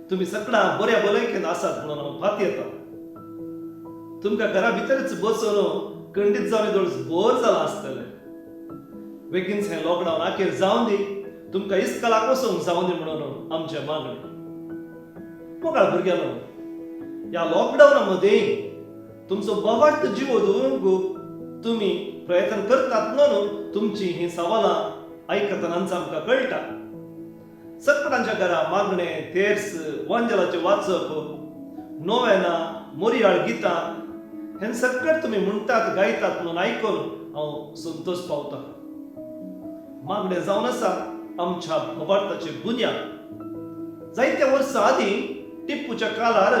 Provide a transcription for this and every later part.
तुमी सगळां बऱ्या भलायकेन आसात म्हणून हांव पातयेतां. तुमकां घरा भितरच बसून खंडीत जावन येदोळच बोर जालां आसतलें. बेगीनच हें लॉकडावन आखेर जावं दी, तुमकां इस्कलाक वचूंक जावं दी म्हणून आमचें मागणें. मोगाळ भुरग्यांनो, ह्या लॉकडावना मदीं तुमचो बोवार्थ जिवो दवरूंक तुमी प्रयत्न करतात म्हणून तुमचीं हीं सवालां आयकतनाच आमकां कळटा. सकपटांच्या घरा मागणें, तेर्स, वांजेलाचें वाचप, नोवेनां, मोरयाळ गितां हें सकट तुमी म्हणटात, गायतात म्हणून आयकून हांव संतोश पावतां. मागणें जावन आसा आमच्या भवार्थाचें बुन्याद. जायत्या वर्सां आदीं टिप्पूच्या काळार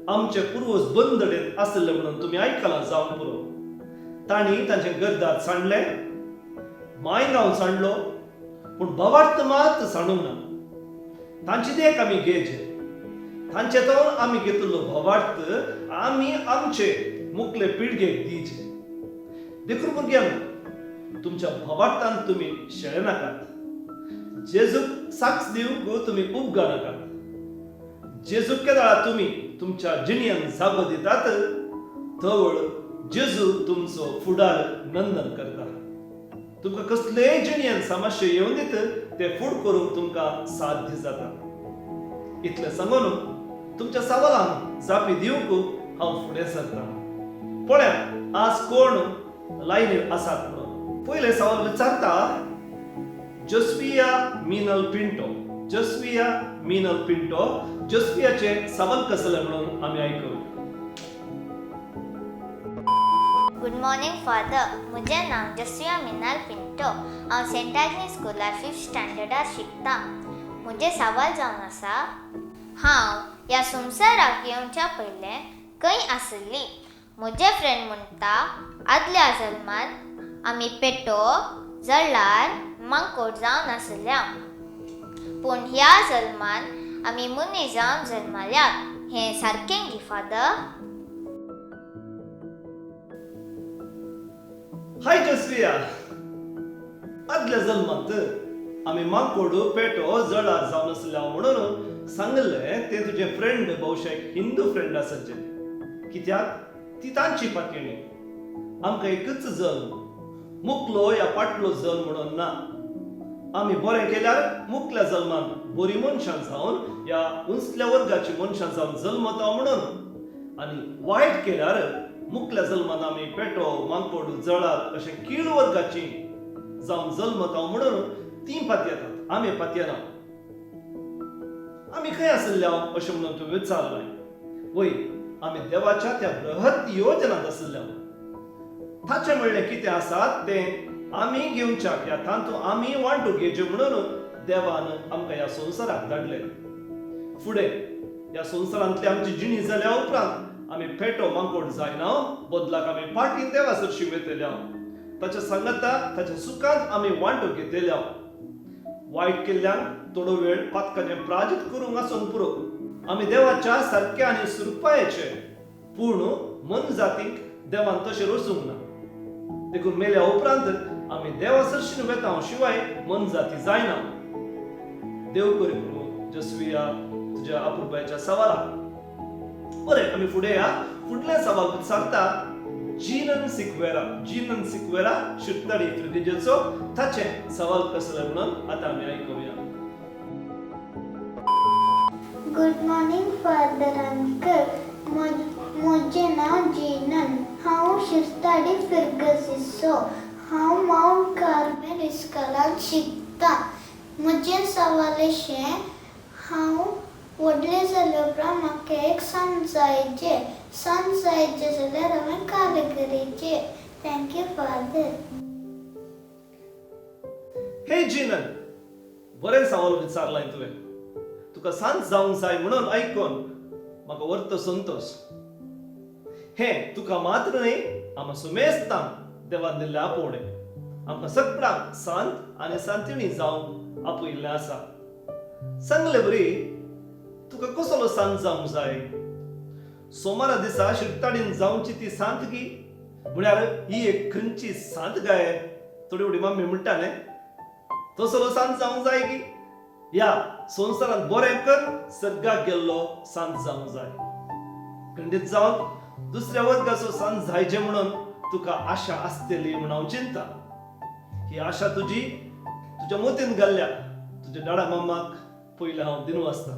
आमचे पुर्वज बंदडेंत आशिल्ले म्हणून तुमी आयकलां जावंक पुरो. तांणी तांचें घरदार सांडलें, मांयगांव सांडलो, पूण भवार्थ मात सांडूंक ना. तांची देख आमी घेवचे. तांचे तवन आमी घेतिल्लो भवार्थ आमी आमचे मुखले पिळगेक दिवचे. देखून भुरग्यांनो, तुमच्या भवार्थान तुमी शेळे नाकात. जेजूक साक्ष दिवंक तुमी उपगा नाकात. जेजूक केदळा तुमी तुमच्या जिणयेन जागो दितात, तवळ जेजू तुमचो फुडार नंदन करता. तुमकां कसलेय जिणयेन समस्या येवन दीत, ते फूड करूंक तुमकां साध्य जाता. इतलें सांगून तुमच्या सवालांक जापी दिवंक हांव फुडें सरतां. पळयात आज कोण लायनीर आसात म्हणून. पयलें सवाल विचारता जस्विया मिनल पिंटो. जस्विया मिनल पिंटो, जस्वियाचें सवाल कसलें म्हणून आमी आयकुया. गुड मॉर्निंग फादर, म्हजें नांव जस्विया मिनाल पिंटो. हांव सेंट आग्नेस स्कुलार फिफ्थ स्टँडर्डार शिकतां. म्हजें सवाल जावन आसा, हांव ह्या संवसाराक येवच्या पयलें खंय आसली? म्हजे फ्रेंड म्हणटा आदल्या जल्मांत आमी पेटो, जळार, मांकोड जावन आसल्या, पूण ह्या जल्मांत आमी मनीस जावन जल्माल्यात. हें सारकें गी फादर? हाय जस्विया, आदल्या जल्मांत आमी माकोड, पेटो, जळार जावन आसल्या म्हणून सांगलें तें तुजें फ्रेंड भोवशेक हिंदू फ्रेंड आसचे, कित्याक ती तांची पातयेणी. आमकां एकच जल्म, मुकलो या पाटलो जल्म म्हणून ना. आमी बरें केल्यार मुकल्या जल्मान बरीं मनशां जावन ह्या उंचल्या वर्गाचीं मनशां जावन जल्मता म्हणून, आनी वायट केल्यार मुकल्या जल्मान आमी पेटो, मांकोड, जळार अशें कीळ वर्गाचीं जावन जल्मता म्हणून तीं पातयेतात, आमी पातयेना. आमी खंय आशिल्ल्या अशें म्हणून तुवें विचारलें. वय, आमी देवाच्या त्या बृहत योजनांत आशिल्ल्या. ताचें म्हणलें कितें आसा तें आमी घेवच्याक ह्या तातूंत आमी वांटू घेवचें म्हणून देवान आमकां ह्या संवसाराक धाडले. फुडें ह्या संवसारांतली आमची जिणी जाल्या उपरांत आमी पेटो मांकोड जायना, बदलाक आमी पाटीन देवा सरशी वयतल्या, ताच्या सांगाता ताच्या सुखांत आमी वांटो घेतल्या. वायट केल्ल्यान थोडो वेळ पातकाचें प्राजीत करूंक आसूंक पुरो. आमी देवाच्या सारक्या आनी सुरपायाचे, पूण मनजातीक देवान तशें रचूंक ना. देखून मेल्या उपरांत आमी देवा सरशीन वेता शिवाय मनजाती जायना. देव करी करूं जस्विया तुज्या अपुरबायेच्या सवालाक. बरें, आमी फुडें या. फुडलें सवाल विचारता जीनन सिक्वेरा. जीनन सिक्वेरा शिरताडी फिर्गजेचो, ताचें सवाल कसलें म्हणून आतां आमी आयकुया. गुड मॉर्निंग फादर अंकल, म्हजें नांव जीनन. हांव शिरताडी फिर्गजीचो. हांव मावंट कार्मेल इस्कोलांत शिकतां. म्हजें सवाल अशें, हांव व्हडलें जाले उपरांत म्हाका एक सांत जायचे. सांत जायचे जाल्यार हांवें कार्य करचें. Thank you father. हे जीनन, बरें सवाल विचारलां तुवें. तुका सांत जावंक जाय म्हणून आयकून म्हाका वर्त संतोश. हें तुका मात्र न्हय, आमकां सुमेस्तांक देवान दिल्लें आपोवणें. आमकां सगळ्यांक सांत आनी सांतिणी जावंक आपयिल्लें आसा. सांगले बरी, तुका कसलो सांत जावंक जाय? सोमारा दिसा शिरताडीन जावची ती सांत गी? म्हळ्यार ही एक खंयची सांत गाय थोडी व्हडी मम्मी म्हणटा न्ही, तसलो सांत जावंक जाय की ह्या संवसारांत बरें कर सर्गाक गेल्लो सांत जावंक जाय. खंडीत जावन दुसऱ्या वर्गाचो सांत जायचे म्हणून तुका आशा आसतली म्हूण हांव चिंता. ही आशा तुजी तुज्या मोतीन घाल्ल्या तुज्या डाडा मम्माक पयलें हांव दिनू आसता.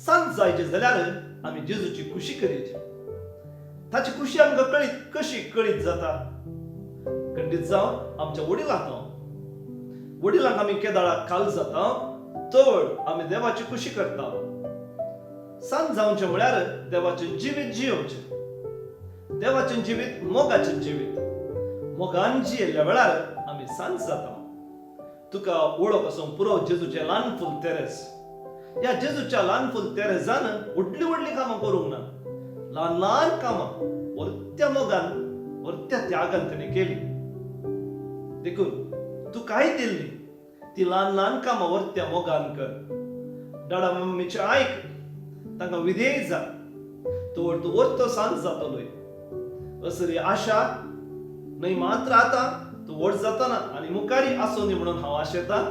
सांत जायचे जाल्यार आमी जेजूची खुशी करीत. ताची खुशी आमकां कळीत कशी कळीत जाता? खंडीत जावन आमच्या वडिलांक हांव वडिलांक आमी केदाळाक काल जाता तवळ आमी देवाची खुशी करता. सांत जावचें म्हळ्यार देवाचें जिवीत जियोवचें. देवाचें जिवीत मोगाचें जिवीत. मोगान जियेल्ल्या वेळार आमी सांत जाता. तुका वळख आसूंक पुरो जेजूचें ल्हान फूल तेरेस. ह्या जेजूच्या ल्हान फूल तेरेजान व्हडलीं व्हडलीं कामां करूंक ना, ल्हान ल्हान कामां व्हरत्या मोगान व्हरत्या त्यागान तेणें केली. देखून तूं कांय दिल्ली ती ल्हान ल्हान कामां व्हरत्या मोगान कर. डाडा मम्मीचें आयक, तांकां विधेय जा, तोवर तूं व्हरतो सांत जातलोय. असली आशा न्हय मात्र आतां तूं व्हड जातना आनी मुखारी आसूं म्हणून हांव आशेतां.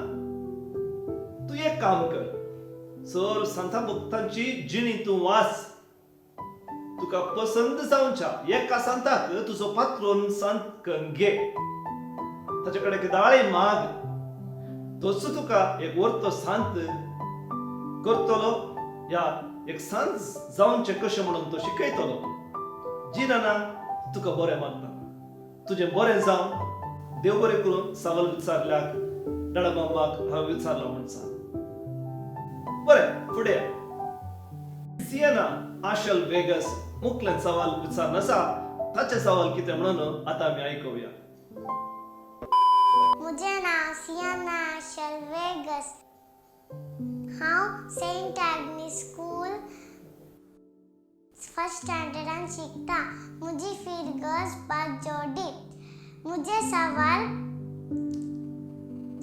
तूं एक काम कर, सर सांता भक्तांची जिणी तूं वाच. तुका पसंत जावच्या एका सांताक तुजो पात्रोन सांत करून घे. ताचे कडेन केदाळे माग, तोच तुका एक व्हरतो सांत करतलो या एक सांत जावचें कशें म्हणून तो शिकयतलो. जिना तुका बरें मागता, तुजें बरें जावं. देव बरें करून. सवाल विचारल्याक डाडा मामाक हांवें विचारलो म्हूण सांग. बरें, फुडें सियना आशल वेगस मुखल्यान सवाल विचारनासा. ताचें सवाल कितें म्हणून आतां आमी आयकुया. म्हजें नांव सियाना शेल्वेगस. हांव सेंट आग्नी स्कूल फर्स्ट स्टँडर्डान शिकता. म्हजी फिरगज बाजोडी. म्हजें सवाल,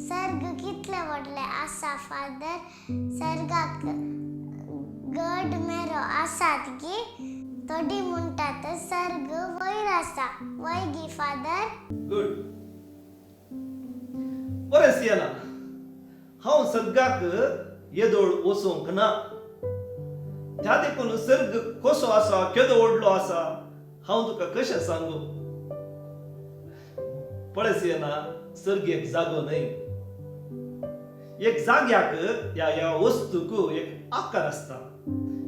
सर्ग कितले व्हडले आसा फादर? सर्गाक गड मेरो आसात गी? थोडी म्हणटात सर्ग वयर आसा, वय गी फादर? गुड, बरें सियना. हांव सर्गाक येदोळ वचूंक ना, त्या देखून सर्ग कसो आसा, केदो व्हडलो आसा हांव तुका कशें सांगू? पळय सियना, सर्ग एक जागो न्हय. एक जाग्याक ह्या ह्या वस्तूक एक आकार आसता,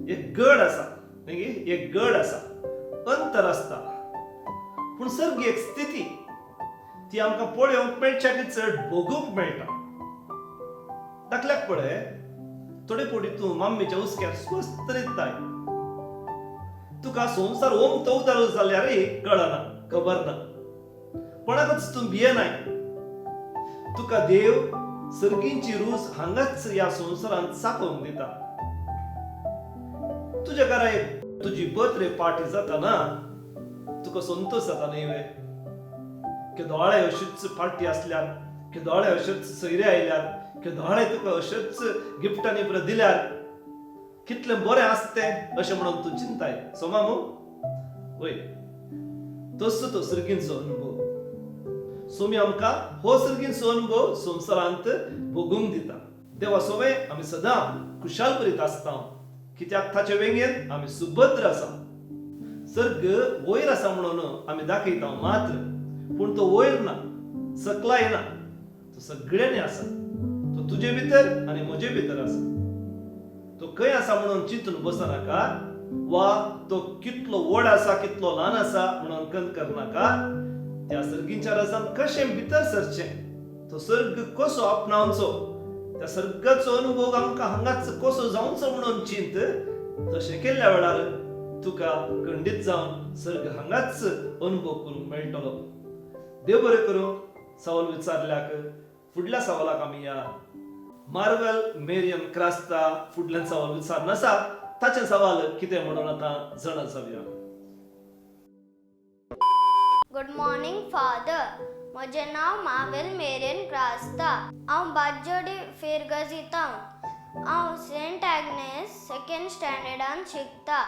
एक गड आसा न्ही, एक गड आसा, अंतर आसता. पूण सर्ग एक स्थिती, ती आमकां पळोवंक मेळच्याक चड भोगूंक मेळटा. दाखल्याक पळय, थोडे फावटी तूं मम्मीच्या हुस्क्यार स्वस्थ न्हिदताय. तुका संवसार ओमतो उदारो जाल्यारय कळना, खबर ना, कोणाकच तूं भियेनाय. तुका देव सर्गींची रूच हांगाच ह्या संवसारांत चाकोवंक दिता. तुज्या घरा एक तुजी बर्थडे पार्टी जाता ना, तुका संतोश जाता न्ही वे? केदोळे अशीच पार्टी आसल्यार, केदोळे अशेच सोयरे आयल्यार, केदोळे तुका अशेच गिफ्टांनी पुरो दिल्यार कितलें बरें आसतें अशें म्हणून तूं चिंताय सोमा मू? वय, तसो तो सर्गींचो अनुभव. सोमी आमकां हो सर्गींचो अनुभव संवसारांत भोगूंक दिता. देवा सोवे आमी सदां खुशाल करीत आसता, कित्याक ताचे वेंगेन आमी सुभद्र आसा. सर्ग वयर आसा म्हणून आमी दाखयता मात्र, पूण तो वयर ना, सकलाय ना, तो सगळ्यांनी आसा. तो तुजे भितर आनी म्हजे भितर आसा. तो खंय आसा म्हणून चिंतून बसनाका वा तो कितलो व्हड आसा कितलो ल्हान आसा म्हणून कन करनाका. त्या सर्गींच्या रसान कशें भितर सरचें, तो सर्ग कसो आपणावचो, त्या सर्गाचो अनुभव आमकां हांगाच कसो जावचो म्हणून चिंत. तशें केल्ल्या वेळार तुका खंडीत जावन सर्ग हांगाच अनुभव करूंक मेळटलो. देव बरें करूं. सवाल विचारल्याक फुडल्या सवालाक आमी या. मार्वेल मेरियन क्रास्ता फुडल्यान सवाल विचारनासा. ताचें सवाल कितें म्हणून आतां जाणा जावया. गुड मॉर्निंग फादर, म्हजें नांव मावेल मेरेन क्रास्ता. हांव बाजोडी फिरगजितां. हांव सेंट आग्नेस सेकंड स्टँडर्डान शिकता.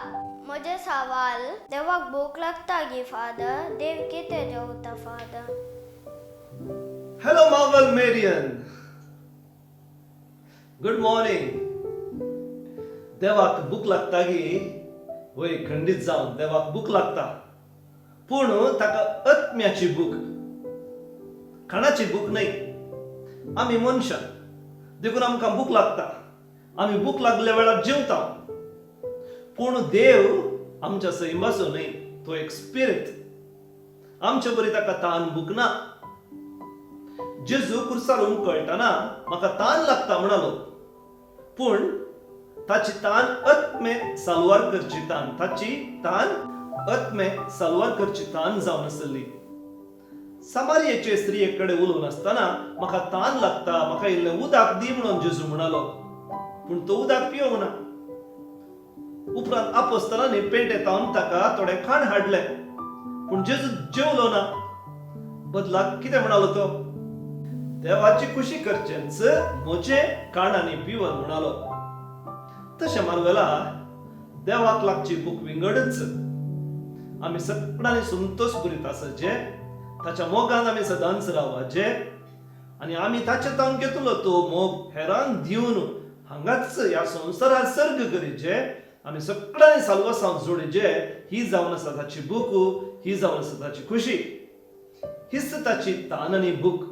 म्हजें सवाल, देवाक भूक लागता गी फादर? देव कितें जेवता father? Hello Mavel Marian, Good morning. देवाक भूक लागता गी? वय, खंडीत जावन देवाक भूक लागता, पूण ताका आत्म्याची भूक, खाणाची भूक न्हय. आमी मनशां देखून आमकां भूक लागता. आमी भूक लागल्या वेळार जेवता, पूण देव आमच्या सैमाचो न्हय, तो एक स्पिरीट. आमचे बरी ताका तान भूक ना. जेजू कुर्सार उमकळटाना म्हाका तान लागता म्हणालो, पूण ताची तान आत्मे साल्वार करची तान, ताची तान आत्मे साल्वार करची तान जावन आसली. समारियेचे स्त्रिये कडेन उलोवन आसतना म्हाका तान लागता, म्हाका इल्लें उदक दी म्हणून जेजू म्हणालो, पूण तो उदक पिवंक ना. उपरांत आपोस्तालांनी पेंटे तावन ताका थोडें खाण हाडलें, पूण जेजू जेवलो ना. बदलाक कितें म्हणालो तो? देवाची खुशी करचेंच म्हजें खाण आनी पिवन म्हणालो. तशें मारवेला देवाक लागची भूक विंगडच. आमी सगळ्यांनी संतोष भरीत आसचे, ताच्या मोगान आमी सदांच रावाचे आनी आमी ताचे तावन घेतलो तो मोग हेरांक दिवन हांगाच ह्या संवसारार सर्ग करीचे. आमी सगळ्यांनी साल्वासांव जोडीचे. ही जावन आसा ताची भूक, ही जावन आसा ताची खुशी, हीच ताची तान आनी भूक.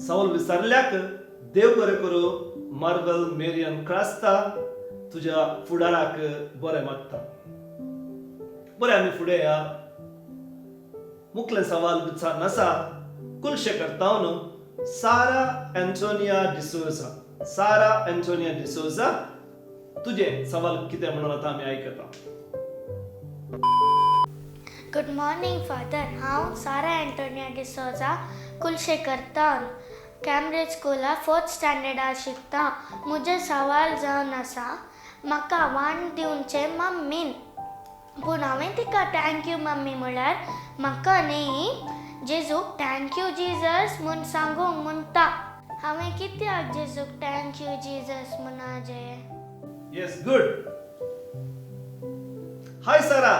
सवाल विचारल्याक देव बरें करूं. मार्वल मेरियन क्रास्ता तुज्या फुडाराक बरें मागता. बरें, आमी फुडें या. मुखलें सवाल विचार आसा कुलशेखर तावन सारा एंटोनिया डिसोजा. सारा एंटोनिया डिसोजा, तुजें सवाल कितें म्हणून आतां आमी आयकता. Good morning father. हांव सारा एंटोनिया डिसोजा, कुलशेखर तावन कॅम्ब्रिज स्कुला फोर्थ स्टँडर्डार शिकता. म्हजें सवाल जावन आसा, म्हाका वाण दिवचें मम्मीन, पूण हांवें तिका thank you mummy म्हळ्यार म्हाका न्ही, जेजूक thank you Jesus म्हूण सांगूंक म्हणटा. हांवें कित्याक जेजूक thank you Jesus म्हणा? येस, गुड. हाय सारा.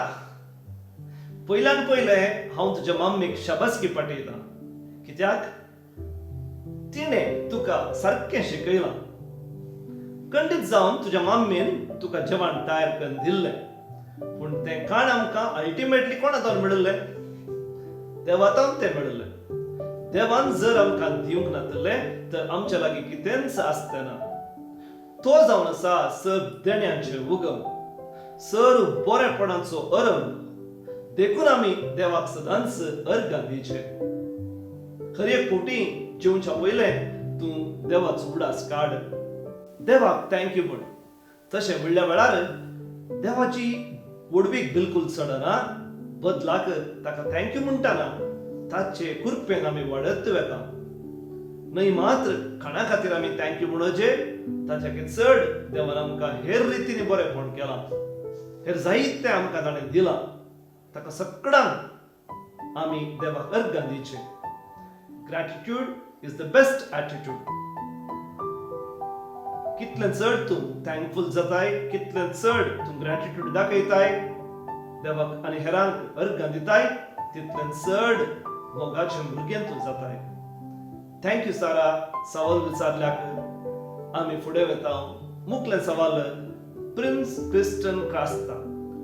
पयल्यान पयलें हांव तुज्या मम्मीक शाबासकी पाठयतां, कित्याक तिणें तुका सारकें शिकयलां. खंडीत जावन तुज्या मम्मीन तुका जेवण तयार करून दिल्लें, पूण तें खाण आमकां अल्टिमेटली कोणा तावन मेळिल्लें? देवातावन तें मेळिल्लें. देवान जर आमकां दिवंक नातलें तर आमच्या लागीं कितेंच आसतें ना. तो जावन आसा सर देण्याचें उगम, सर बरेपणाचो अरंभ. देखून आमी देवाक सदांच अर्गां दिवचे. हर एक फावटी जेवच्या पयलें तूं देवाचो उडास काड, देवाक thank you म्हण. तशें म्हणल्या वेळार देवाची व्हडवीक बिलकुल चडना. बदलाक ताका thank you म्हणटाना ताचे कृपेन आमी वाडत वेता. न्हय मात्र खाणा खातीर आमी thank you म्हणोचे, ताच्याके चड देवान आमकां हेर रितीन बरेपण केलां, हेर जायतें आमकां ताणें दिलां. ताका सगळ्यांक आमी देवाक अर्गां दिवचे. Gratitude is the best attitude. कितलें चड तूं थँकफूल जाताय, कितलें चड तूं ग्रॅटिट्यूड दाखयताय देवाक आनी हेरांक अर्गां दिताय, तितलें चड मोगाचें भुरगें तूं जाताय. Thank you सारा सवाल विचारल्याक. आमी फुडें वता. मुखलें सवाल प्रिन्स क्रिस्टन क्रास्ता,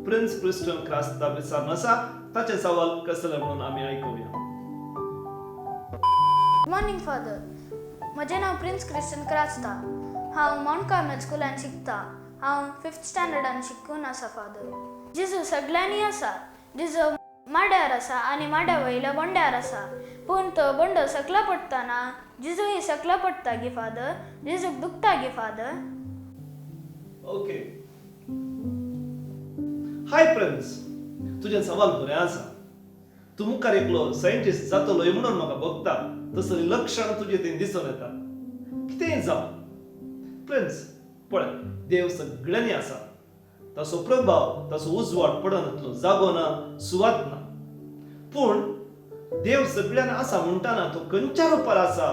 प्रिन्स क्रिस्टन क्रास्ता विचारून आसा. ताचें सवाल कसलें म्हणून आमी आयकुया. Good morning father. म्हजें नांव प्रिन्स क्रिस्टन क्रास्ता. हांव मावंट कार्मेल स्कुलान शिकता. हांव फिफ्थ स्टँडर्डान शिकून आसा. फादर, जेजू सगळ्यांनी आसा. जेजू माड्यार आसा आनी माड्या वयल्या बोंड्यार आसा, पूण तो बोंडो सकला पडटना जेजूय सकला पडटा गी फादर? जेजूक दुखता गी फादर? ओके, हाय प्रिन्स. तुजें सवाल बरें आसा. तूं मुखार एकलो सायंटिस्ट जातलोय म्हणून म्हाका भोगता. तसली लक्षण तुजे थंय दिसून येता. कितेंय जावं प्रिन्स, पळय, देव सगळ्यांनी आसा. ताचो प्रभाव, ताचो उजवाड पडनातलो जागो ना, सुवात ना. पूण देव सगळ्यांनी आसा म्हणटाना तो खंयच्या रुपार आसा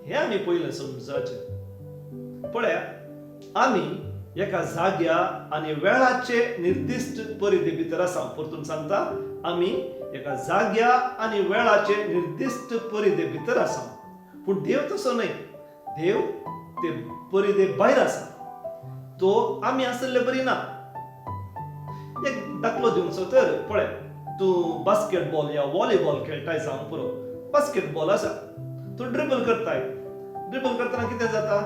हें आमी पयलें समजाचें. पळया, आमी एका जाग्या आनी वेळाचे निर्दिश्ट परिधे भितर आसा. परतून सांगता, आमी एका जाग्या आनी वेळाचे निर्दिश्ट परिधे भितर आसा, पूण देव तसो न्हय. देव ते परिधे भायर आसा. तो आमी आसले बरी ना. एक दाखलो दिवचो तर पळय, तूं बास्केटबॉल या व्हॉलीबॉल खेळटाय जावंक पुरो. बास्केटबॉल आसा, तूं ड्रिबल करताय. ड्रिबल करतना कितें जाता?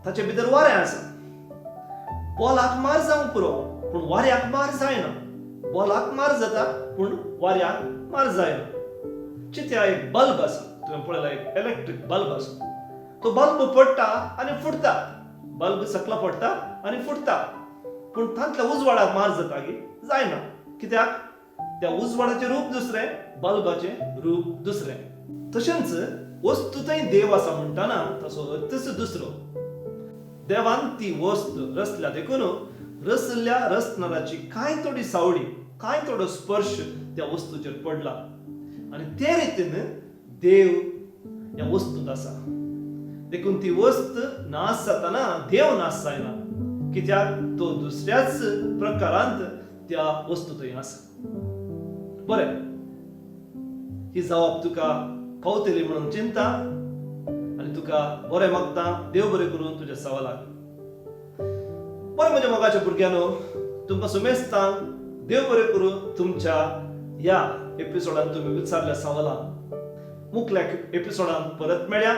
ताचे भितर वारें आसा. बॉलाक मार जावंक पुरो, पूण वाऱ्याक मार जायना. बॉलाक मार जाता पूण वाऱ्याक मार जायना. चित्या, एक बल्ब आसा, तुवें पळयला, एक इलेक्ट्रीक बल्ब आसा. तो बल्ब पडटा आनी फुटता. बल्ब सकला पडटा आनी फुटता, पूण तांतल्या उजवाडाक मार जाता गी? जायना. कित्याक? त्या उजवाडाचें रूप दुसरें, बल्बाचें रूप दुसरें. तशेंच वस्तू थंय देव आसा म्हणटाना तसो अर्थच दुसरो. देवान ती वस्त रचल्या, देखून रचल्ल्या रचणाराची कांय थोडी सावळी, कांय थोडो स्पर्श त्या वस्तूचेर पडला आनी ते रितीन देव ह्या वस्तूंत आसा. देखून ती वस्त नाश जाताना देव नाश जायना, कित्याक तो दुसऱ्याच प्रकारांत त्या वस्तू थंय आसा. बरें, ही जबाब तुका पावतली म्हणून चिंता आनी तुका बरें मागता. देव बरें करूं तुज्या सवालाक. बरें, म्हज्या मोगाच्या भुरग्यांनो, तुमकां सुमेस्तांक देव बरें करूं तुमच्या ह्या एपिसोडान तुमी विचारल्या सवालांक. मुखल्या एपिसोडान परत मेळया.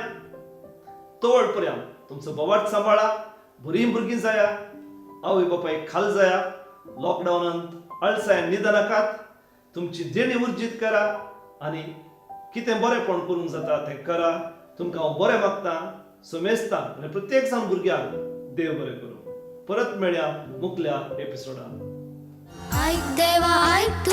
तोवळ पर्यंत तुमचो बोवाट सांबाळा, बरीं भुरगीं जाया, आवय बापायक खाल जाया, लॉकडावनांत आळसाय निदनाकात, तुमची देणी उर्जीत करा आनी कितें बरेंपण करूंक जाता तें करा. तुमकां हांव बरें मागता, सुमेस्ता आनी प्रत्येक जाण भुरग्यांक देव बरें करूं. परत मेळया मुखल्या एपिसोडान. ऐक देवा ऐक.